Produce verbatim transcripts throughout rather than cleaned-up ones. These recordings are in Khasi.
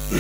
Ïa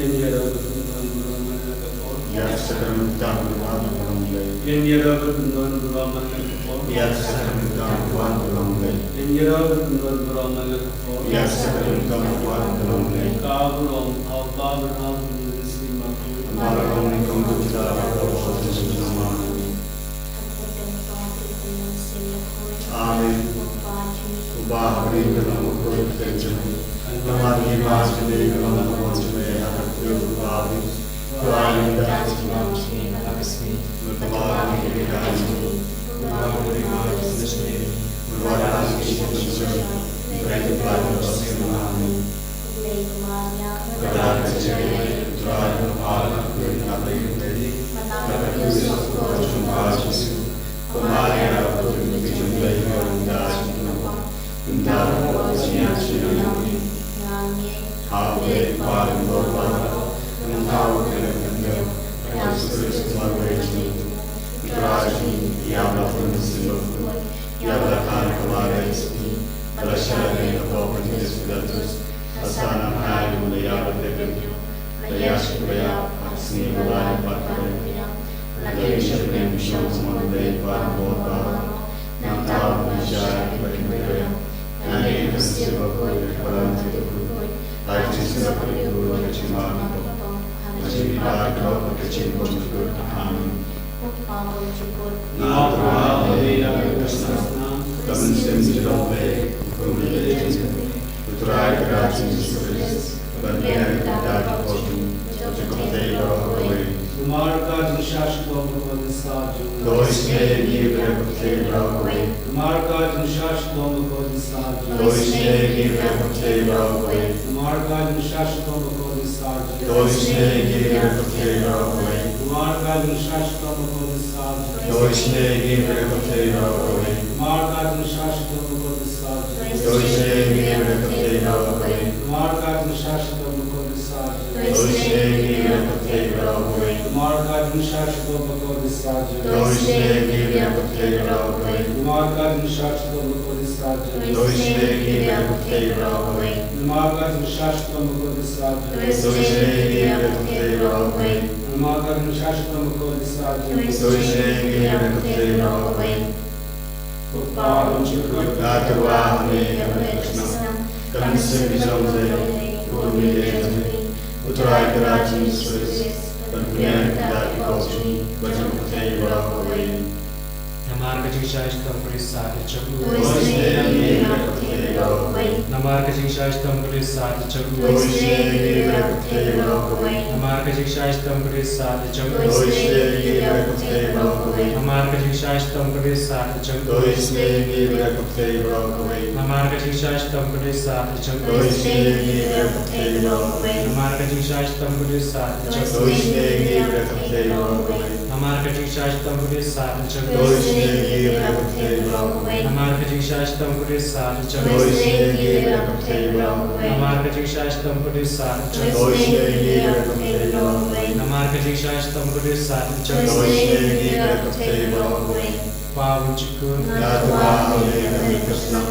ngi ïarap ban pyndonkam ïa ka por. Ïa sakram tam wan long lei. Ïa ngi ïarap ban pyndonkam ïa ka por. Ïa sakram tam wan long lei. Ïa ngi ïarap ban pyndonkam ïa ka por. Ïa sakram tam wan long lei. Ka burom ha u Kpa bad ha u Mynsiem Bakhuid. Namar ka long ne ka bynta ka por ka jong u. Amen. U Kpa ha bneng, ka long bakhuid ka kyrteng jong me. Ka don ka hima jong me, ka long ka mon jong me ha ka pyrthei. U Kpa ha bneng, to ai ïa ngi da ka jingim jong ngi ha ka sngi. Bad to ai ïa ngi ka jingim jong ngi. Bad wat ïa ngi ha ka jingïasyllok. Bad wat ïa ngi ha ka jingïasyllok. Amen. Khublei ko Maria, ka don ka jingïasyllok, U Trai u don bad u don ha ka pyrthei. Mynta ka por jong u Kpa Jisu. Ko Maria, ko Trai, ko Blei, ko Trai, ko Trai, mynta ka por jong u Jisu. Amen. Ha u Blei Kpa u don bad u don, mynta bad ha ka por jong u Jisu Khrist, U Trai jong ngi, ïa u Mynsiem Bakhuid. Ïa la kane ka Maria Theisotti, ba la shah lade na ka pop ka jong u Pontius Pilatus, la sahnarphna ïa u, la ïaid bad u diabol, la ïasyllok, la ïap, ha ka sngi ba lai, la pat ka dei, la dei sha bneng, sha u mon u Blei Kpa u don bad u don, nangta bad ha ka por jong u Jisu Khrist. Ïa ngi ka Mynsiem Bakhuid, ka Balang Jong U Bakhuid, ai jingïasyllok, ai jingmap, ai jingmap, ai jingmap. Amen. Nga tyrwa ha U Blei, ka mynsiem jong U Blei, U Trai ka Jisu Khrist, ban pynïaid ïa ka pop ka jong ka pyrthei baroh kawei. Namar ka jingshah shitom bakordit sar jong U. To isynei ïa ngi, U Blei, ka pyrthei baroh kawei. Namar ka jingshah shitom bakordit sar jong U. To isynei ïa ngi, U Blei, ka pyrthei baroh kawei. Namar ka jingshah shitom bakordit sar jong U. To isynei ïa ngi, U Blei, ka pyrthei baroh kawei. Namar ka jingshah shitom bakordit sar jong U. To isynei ïa ngi, U Blei, ka pyrthei baroh kawei. Namar ka jingshah shitom bakordit sar jong U. To isynei ïa ngi, U Blei, ka pyrthei baroh kawei. Namar ka jingshah shitom bakordit sar jong U. To isynei ïa ngi, U Blei, ka pyrthei baroh kawei. Namar ka jingshah shitom bakordit sar jong U. To isynei ïa ngi, U Blei, ka pyrthei baroh kawei. Namar ka jingshah shitom bakordit sar jong U. To isynei ïa ngi, U Blei, ka pyrthei baroh kawei. Namar ka jingshah shitom bakordit sar jong U. To isynei ïa ngi, U Blei, ka pyrthei baroh kawei. Namar ka jingshah shitom bakordit sar jong U. To isynei ïa ngi, U Blei, ka pyrthei baroh kawei. Ko Pa, ko Trai, nga tyrwa ha me, ha me ka mynsiem, ka mynsiem jong U Blei, U Blei jong ngi, U Trai ka Jisu Khrist, ban pynïaid ïa ka pop ka jong ngi bad jong ka pyrthei baroh kawei. Namar ka jingshah shitom bakordit sar jong U. To isynei ïa ngi, U Blei, ka pyrthei baroh kawei. Namar ka jingshah shitom bakordit sar jong U. To isynei ïa ngi, U Blei, ka pyrthei baroh kawei. Namar ka jingshah shitom bakordit sar jong U. To isynei ïa ngi, U Blei, ka pyrthei baroh kawei. Namar ka jingshah shitom bakordit sar jong U. To isynei ïa ngi, U Blei, ka pyrthei baroh kawei. Namar ka jingshah shitom bakordit sar jong U. To isynei ïa ngi, U Blei, ka pyrthei baroh kawei. Namar ka jingshah shitom bakordit sar jong U. To isynei ïa ngi, U Blei, ka pyrthei baroh kawei. Namar ka jingshah shitom bakordit sar jong U. To isynei ïa ngi, U Blei, ka pyrthei baroh kawei. Namar ka jingshah shitom bakordit sar jong U. To isynei ïa ngi, U Blei, ka pyrthei baroh kawei. Namar ka jingshah shitom bakordit sar jong U. To isynei ïa ngi, U Blei, ka pyrthei baroh kawei. Namar ka jingshah shitom bakordit sar jong U. To isynei ïa ngi, U Blei, ka pyrthei baroh kawei. Pa, ko Trai, nga tyrwa ha me, ha me ka mynsiem,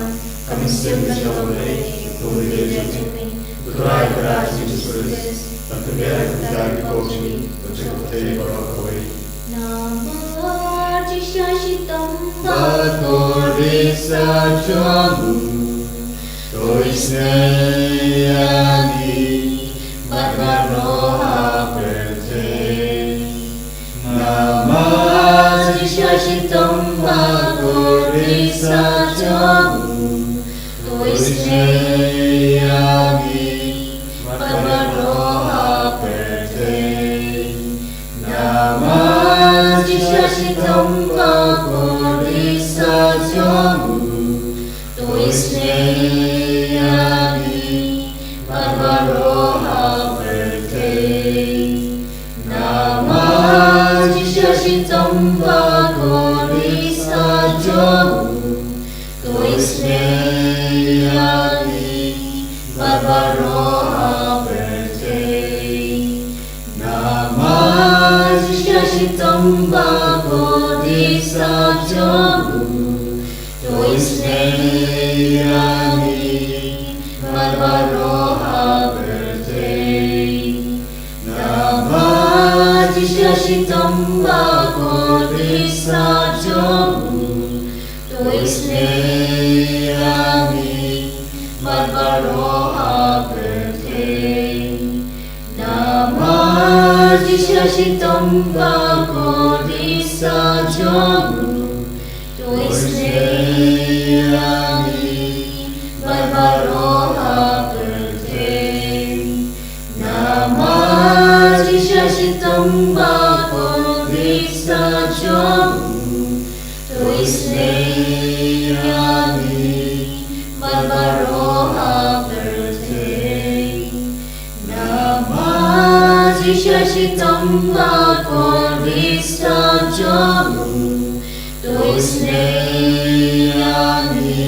ka mynsiem jong U Blei, U Blei jong ngi, U Trai ka Jisu Khrist, ban pynïaid ïa ka pop ka jong ngi bad jong ka pyrthei baroh kawei. Namar ka jingshah shitom bakordit sar jong U. To isynei ïa ngi bad baroh ha pyrthei. Namar ka jingshah shitom bakordit sar jong U. To isynei ïa ngi bad baroh ha pyrthei. Namar ka jingshah shitom bakordit sar jong U. To isynei ïa ngi bad baroh ha pyrthei. Namar ka jingshah shitom bakordit sar jong U. To isynei ïa ngi bad baroh ha pyrthei. sa jong u, to isynei ïa ngi bad baroh ha pyrthei. Namar jingshah shitom bakordit sa jong u, to isynei ïa ngi bad baroh ha pyrthei. Namar jingshah shitom bakordit sa jong u, to isynei ïa ngi bad baroh ha pyrthei. Namar jingshah shitom bakordit sa jong u, to isynei ïa ngi bad baroh ha pyrthei. Namar jingshah shitom bakordit sa jong u, to isynei ïa ngi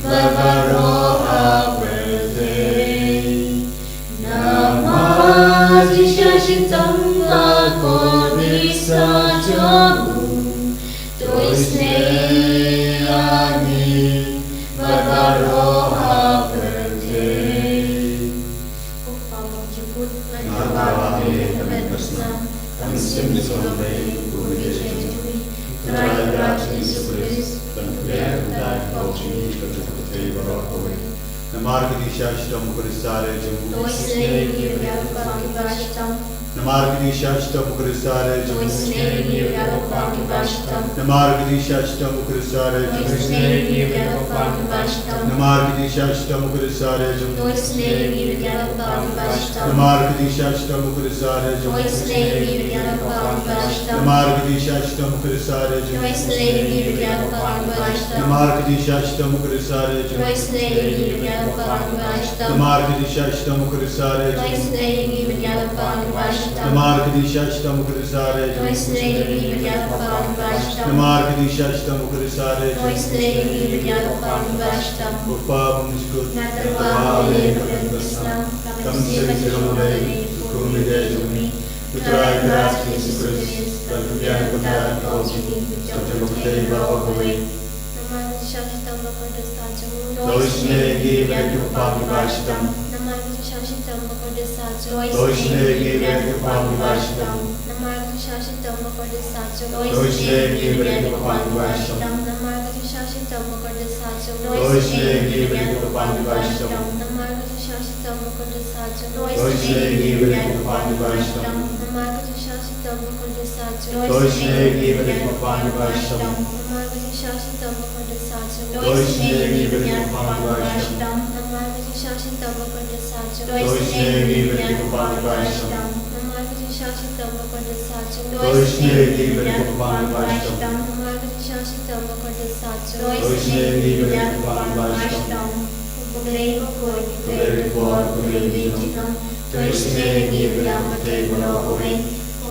bad baroh ha pyrthei. Namar jingshah shitom bakordit sa jong u, to isynei ïa ngi bad baroh ha pyrthei. Ko Pa ba jubab, nga kyrpad ïa me, kyrpad ïa me. Ka mynsiem jong me, kumne jong me. Trai Khrist Jisu Khrist, ban pynbiang ïa ka bynta ka jong ngi bad ka jong ka pyrthei baroh kawei. Namar ka jingshah shitom bakordit sa jong u, to isynei ïa ngi bad ïa ka pop ki ba shitom. Namar ka jingshah shitom bakordit sa jong u, to isynei ïa ngi bad ïa ka pop ki ba shitom. Namar ka jingshah shitom bakordit sa jong u, to isynei ïa ngi bad ïa ka pop ki ba shitom. Namar ka jingshah shitom bakordit sa jong u, to isynei ïa ngi bad ïa ka pop ki ba shitom. Namar ka jingshah shitom bakordit sa jong u, to isynei ïa ngi bad ïa ka pop ki ba shitom. Namar ka jingshah shitom bakordit sa jong u, to isynei ïa ngi bad ïa ka pop ki ba shitom. Namar ka jingshah shitom bakordit sa jong u, to isynei ïa ngi bad ïa ka pop ki ba shitom. Namar ka jingshah shitom bakordit sa jong u, to isynei ïa ngi bad ïa ka pop ki ba shitom. Namar ka jingshah shitom bakordit sa jong u, to isynei ïa ngi bad ïa ka pop ki ba shitom. Namar ka jingshah shitom bakordit sa jong u, to isynei ïa ngi bad ïa ka pop ki ba shitom. Ko Pa ba mynjur kut, nga kyrpad ïa me, kyrpad ïa me. Ka mynsiem jong me, kumne jong me. Ko Trai Khrist Jisu Khrist, ban pynbiang ïa ka bynta ka jong ngi bad ka jong ka pyrthei baroh kawei. Namar ka jingshah shitom bakordit sa jong u, to isynei ïa ngi bad ïa ka pop ki ba shitom. Namar ka jingshah shitom bakordit sa jong u, to isynei ïa ngi bad ïa ka pop ki ba shitom. Namar ka jingshah shitom bakordit sa jong u, to isynei ïa ngi bad ïa ka pop ki ba shitom. Namar ka jingshah shitom bakordit sa jong u, to isynei ïa ngi bad ïa ka pop ki ba shitom. Namar ka jingshah shitom bakordit sa jong u, to isynei ïa ngi bad ïa ka pop ki ba shitom. Namar ka jingshah shitom bakordit sa jong u, to isynei ïa ngi bad ïa ka pop ki ba shitom. Namar ka jingshah shitom bakordit sa jong u, to isynei ïa ngi bad ïa ka pop ki ba shitom. Namar ka jingshah shitom bakordit sa jong u, to isynei ïa ngi bad ïa ka pop ki ba shitom. Namar ka jingshah shitom bakordit sa jong u, to isynei ïa ngi bad ïa ka pop ki ba shitom. Namar ka jingshah shitom bakordit sa jong u, to isynei ïa ngi bad ïa ka pop ki ba shitom. Ko Blei bakhuid, ko Blei jubor, ko Blei jingjynjar, to isynei ïa ngi bad ïa ka pyrthei baroh kawei.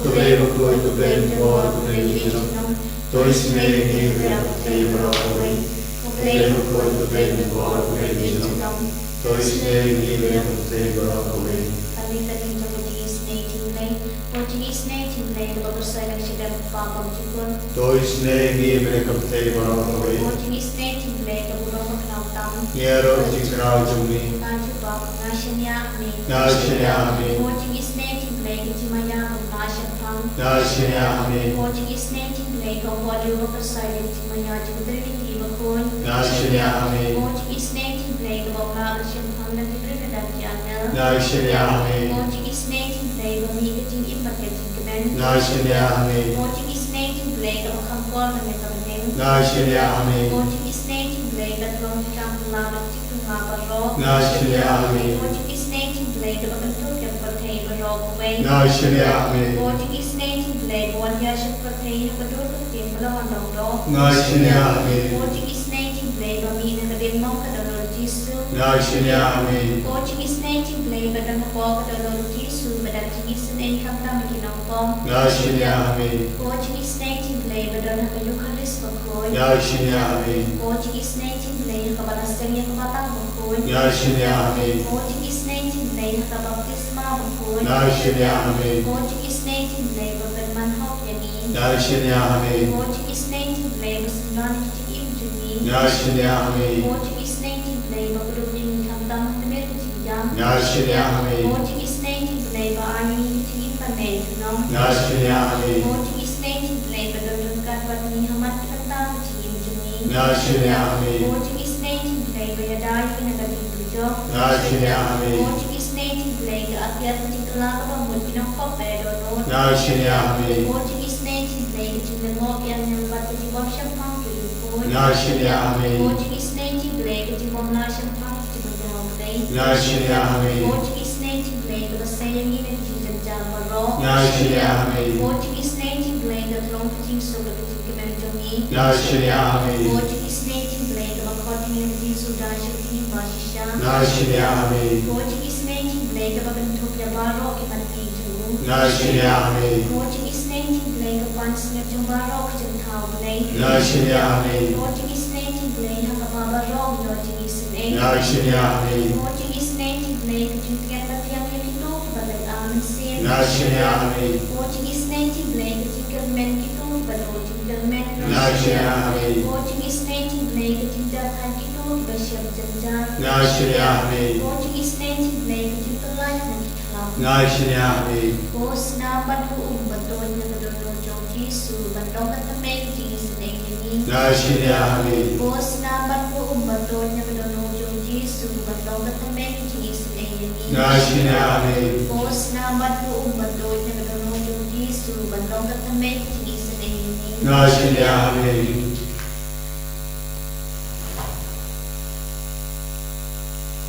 Ko Blei bakhuid, ko Blei jubor, ko Blei jingjynjar, to isynei ïa ngi bad ïa ka pyrthei baroh kawei. Ko Blei bakhuid, ko Blei jubor, ko Blei jingjynjar, to isynei ïa ngi bad ïa ka pyrthei baroh kawei. Ka leit ka dei jong ka jingisynei jong U Blei. Ko jingisynei jong U Blei kaba pyrshah na ka shynrang u Kpa ba jubor, to isynei ïa ngi bad ïa ka pyrthei baroh kawei. Ko jingisynei jong U Blei kaba long bakla tam, ïaroh ïa ka jingkhraw jong me. Nga jubab, nga shaniah ha me. Nga shaniah ha me. Ko jingisynei jong U Blei ka jingmaïa kaba la shemphang, nga shaniah ha me. Ko jingisynei jong U Blei ka bor ba pyrshah ïa ka jingmaïa jong ka Trinity bakhuid, nga shaniah ha me. Ko jingisynei jong U Blei kaba la shemphang da ki briew bad da ki angel, nga shaniah ha me. Ko jingisynei jong U Blei ba mih ka jingim bad ka jingkmen, nga shaniah ha me. Ko jingisynei jong U Blei kaba kham por ban ïa ka bneng, nga shaniah ha me. Ko jingisynei jong U Blei ba long ki kam kylla bad ki jingkylla baroh, nga shaniah ha me. Ko jingisynei jong U Blei kaba kyntu ïa ka pyrthei baroh kawei, nga shaniah ha me. Ko jingisynei jong U Blei ba wan ïa sha ka pyrthei ha ka dur ka ktien ba la wan long doh, nga shaniah ha me. Ko jingisynei jong U Blei ba mih na ka diengmong ka don u Lord Jisu, nga shaniah ha me. Ko jingisynei jong U Blei ba don hapoh ka don u Lord Jisu ba don ka jingisynei khamtam ïa ki nongpop, nga shaniah ha me. Ko jingisynei jong U Blei ba don ha ka Eukharist bakhuid, nga shaniah ha me. Ko jingisynei jong U Blei ha kaba la seng ïa ka Balang bakhuid, nga shaniah ha me. Ko jingisynei jong U Blei ha ka baptisma bakhuid, nga shaniah ha me. Ko jingisynei jong U Blei ba pynman hok ïa ngi, nga shaniah ha me. Ko jingisynei Blei ba synran ïa ka jingim jong ngi. Nga shaniah ha me. Ko Jong-i Sneng Jong Blei ba kdup ïa ngi khamtam ha tmier ka jingjam. Nga shaniah ha me. Ko Jong-i Sneng Jong Blei ba ai ïa ngi ka jingim ban leh junom. Nga shaniah ha me. Ko Jong-i Sneng Jong Blei ba don ryngkat bad ngi ha man ka bynta ka jingim jong ngi. Nga shaniah ha me. Ko Jong-i Sneng Jong Blei ba ïada ïa ngi na ka ding dujok. Nga shaniah ha me. Ko Jong-i Sneng Jong Blei ka atiar ka jingkylla kaba mut ki nongpop ba ïadon nud. Nga shaniah ha me. Ko Jong-i Sneng Jong Blei ka jinglyngngoh ki angel bad ka jingbym shemphang ki riewkhuid. Nga shaniah ha me. Ko Jong-i Sneng Jong Blei ka jingbym lah shemphang ka jingmynjaw Blei. Nga shaniah ha me. Ko Jong-i Sneng Jong Blei kaba sei ïa ngi na ka jingjynjar baroh. Nga shaniah ha me. Ko Jong-i Sneng Jong Blei ka tlong ka jingsuk da ka jingkmen jong ngi. Nga shaniah ha me. Ko Jong-i Sneng Jong Blei kaba khot ïa ngi na ka jingsngewdei sha ka jingim bashisha. Nga shaniah ha me. Ko Jong-i Sneng Jong Blei kaba kynthup ïa baroh ki ban ïeit jong u. Nga shaniah ha me. Ko Jong-i Sneng Jong Blei ka pansngiat jong baroh ka jingthaw Blei. Nga shaniah ha me. Ko Jong-i Sneng Jong Blei ha kaba baroh ngi ïoh jingisynei. Nga shaniah ha me. Ko Jong-i Sneng Jong Blei ka jingpynïap ba thiang ïa kito kiba leit ar mynsiem. Nga shaniah ha me. Ko Jong-i Sneng Jong Blei ka jingkyrmen kito kiba duh jingkyrmen. Nga shaniah ha me. Ko Jong-i Sneng Jong Blei ka jingdap ha kito kiba shem jynjar. Nga shaniah ha me. Ko Jong-i Sneng Jong Blei ka jingpyllait na ki khlap. Nga shaniah ha me. Ko snam bad ko um ba tuid na ka dohnud jong u Jisu ban long ka thymmei ka jingisynei ïa ngi. Nga shaniah ha me. Ko snam bad ko um ba tuid na ka dohnud jong u Jisu ban long ka thymmei ka jingisynei ïa ngi. Nga shaniah ha me. Ko snam bad ko um ba tuid na ka dohnud jong u Jisu ban long ka thymmei ka jingisynei ïa ngi. Nga shaniah ha me.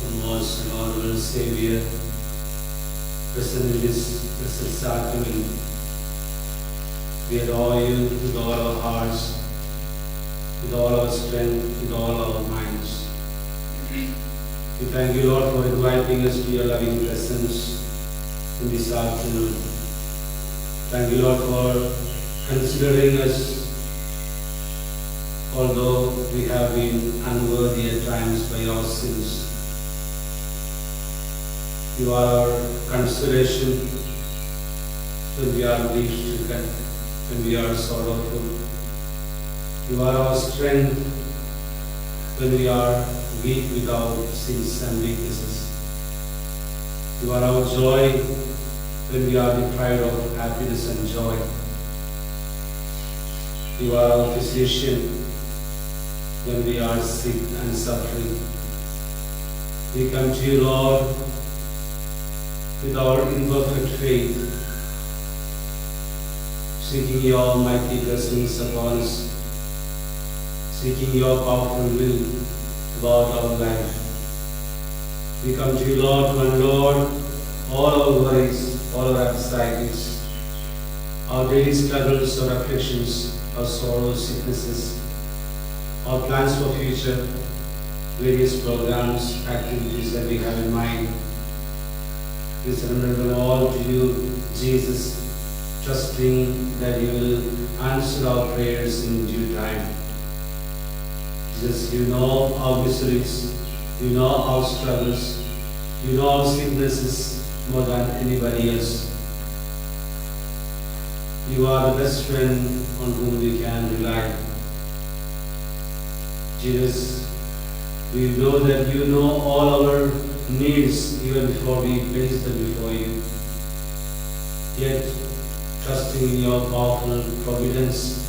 O most lovable Savior, present in this blessed sacrament, we adore you with all our hearts, with all our strength, with all our minds. We thank you, Lord, for inviting us to your loving presence in this afternoon. Thank you, Lord, for considering us, although we have been unworthy at times by our sins. You are our consolation when we are grief-stricken, when we are sorrowful. You are our strength when we are weak with our sins and weaknesses. You are our joy when we are deprived of happiness and joy. You are our physician when we are sick and suffering. We come to you, Lord, with our imperfect faith, seeking your mighty blessings upon us, seeking your powerful will throughout our life. We come to you, Lord, to unload all our worries, all our anxieties, our daily struggles, our afflictions, our sorrows, sicknesses, our plans for future, various programs, activities that we have in mind. We surrender them all to you, Jesus, trusting that you will answer our prayers in due time. Jesus, you know our miseries, you know our struggles, you know our sicknesses more than anybody else. You are the best friend on whom we can rely. Jesus, we know that you know all our needs even before we place them before you. Yet, trusting in your powerful providence,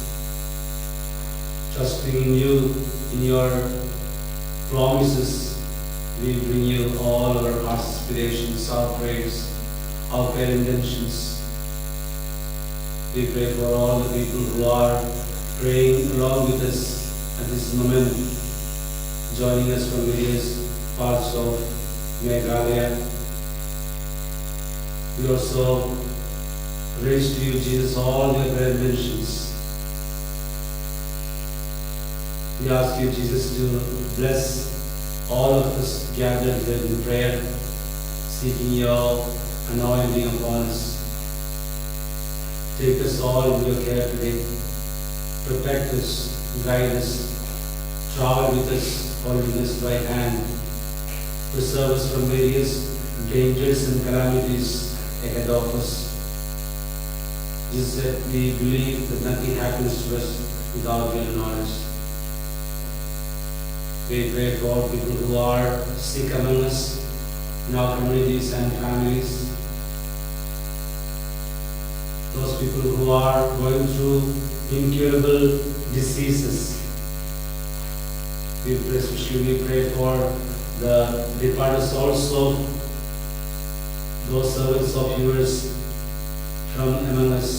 trusting in you, in your promises, we bring you all our heart's aspirations, our prayers, our fair intentions. We pray for all the people who are praying along with us at this moment, joining us from various parts of Meghalaya. We also raise to you, Jesus, all their prayer intentions. We ask you, Jesus, to bless all of us gathered here in prayer, seeking your anointing upon us. Take us all in your care today. Protect us, guide us, travel with us, holding us by hand. Preserve us from various dangers and calamities ahead of us. Jesus said, "We believe that nothing happens to us without your knowledge." We pray for people who are sick among us, in our communities and families. Those people who are going through incurable diseases. We pray, especially we pray for the departed souls of those servants of yours from among us.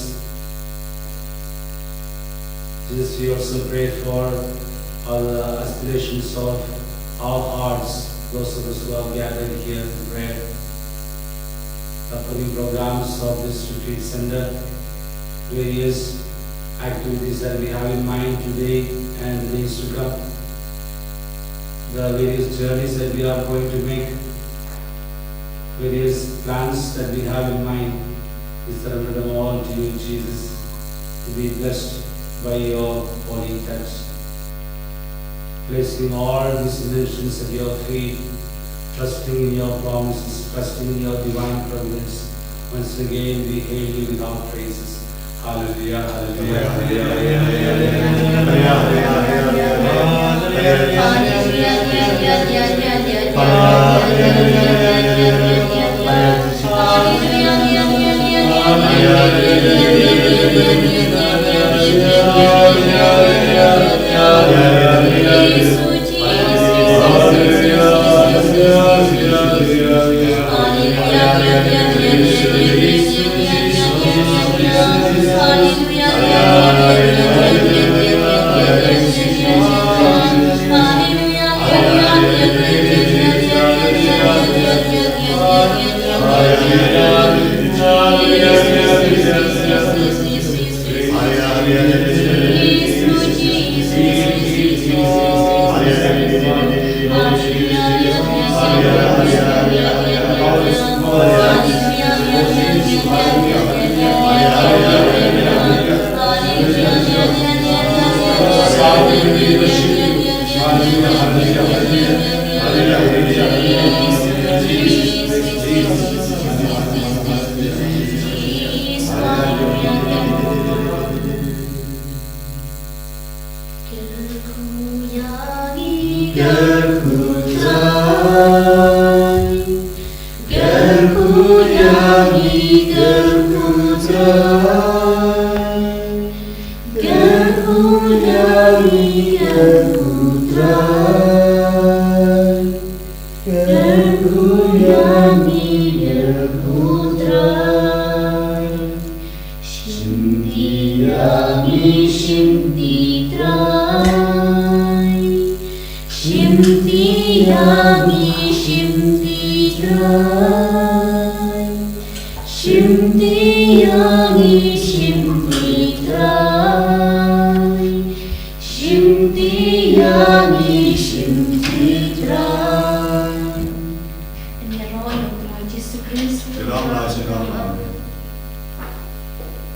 Jesus, we also pray for all the aspirations of our hearts, those of us who have gathered here to pray. Upcoming programs of this retreat center, various activities that we have in mind today and the days to come, the various journeys that we are going to make, various plans that we have in mind, we surrender them all to you, Jesus, to be blessed by your holy touch. Placing all these intentions at your feet, trusting in your promises, trusting in your divine providence, once again we hail you with our praises. Hallelujah, hallelujah, hallelujah, hallelujah, hallelujah, hallelujah, hallelujah, hallelujah. Shim ti ïa ngi, shim ti Trai. Shim ti ïa ngi, shim ti Trai. Shim ti ïa ngi,